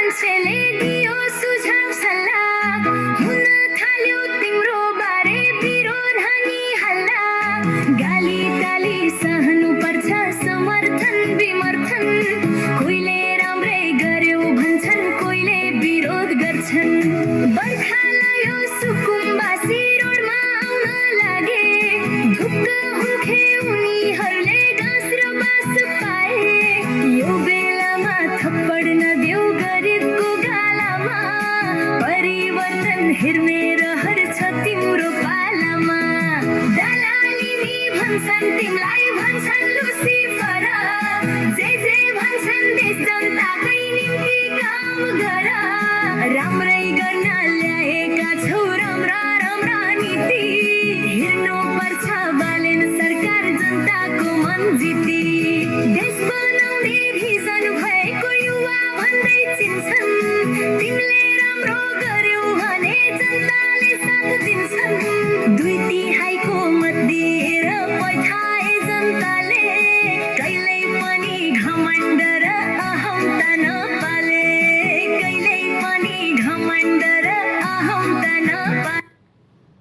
मान्छेले दियो सुझाव सल्लाह हुन थाल्यो तिम्रो बारे विरोध हानी हल्ला गाली गाली सहनु पर्छ समर्थन विमर्थन कोहीले राम्रै गर्यो भन्छन् कोहीले विरोध गर्छन् बर्खालाई यो सुकुम्बासी रोडमा आउन लागे ढुक्क हुन्थे उनीहरूले घाँस र बाँस पाए यो बेलामा थप्पड नदेऊ गरिबको गालामा परिवर्तन हेर्नु